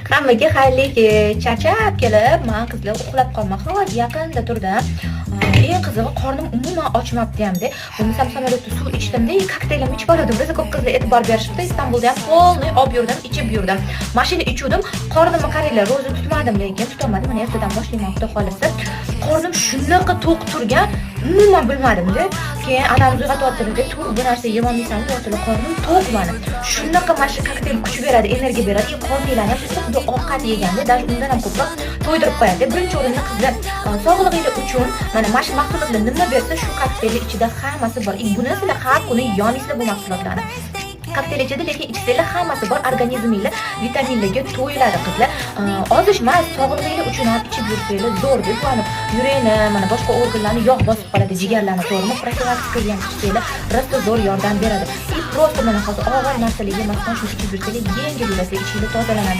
Hammaga xayrli kech. Charchab kelib, man, qizlar, uxlab qolman. Hozir yaqinda turdim. Eng qizig'i, qornim umuman ochmabdi hamda. Bo'lmasam samolyotda suv ichdimda, kokteylimni ichib oldim. Rosa ko'p qizlar e'tibor berishibdi. Istanbulda ham полный olib yurdim, ichib yurdim. Mashina ichuvdim. Qornimni qaranglar, ro'za tutmadim, lekin tutolmadim. Mana ertadan boshlayman, xudo xohlasa. Qornim shunaqa to'q turgan, umuman bilmadimda. Keyin anamiz uyg'otyaptilar, tur, bu narsa yeyolmaysan deyaptilar. Qornim to'q mani. Shunaqa mana shu kokteyl kuch beradi, energiya beradi. Qorninglarni ham xuddi ovqat yeganda, даже undan ham ko'proq to'ydirib qo'yadi. Birinchi o'rinda, qizlar, sog'lig'inglar uchun mana shu mahsulotlar nima bersa, shu kokteylni ichida hammasi bor. И buni sizlar har kuni yeyolmaysizlar bu mahsulotlarni. Kokteyl ichida, lekin ichsanglar, hammasi bor, organizminglar vitaminlarga to'yiladi, qizlar. Ozish emas, sog'lig'inglar uchun ham ichib yursanglar zo'r deb, mana yurakni, mana boshqa organlarni yog' bosib qoladi, jigarlarni, to'g'rimi? Profilaktika ham ichsanglar rosa zo'r yordam beradi. И просто mana hozir og'ir narsalar yemasdan shuni ichib yursanglar, yengil yurasizlar, ichinglar tozalanadi.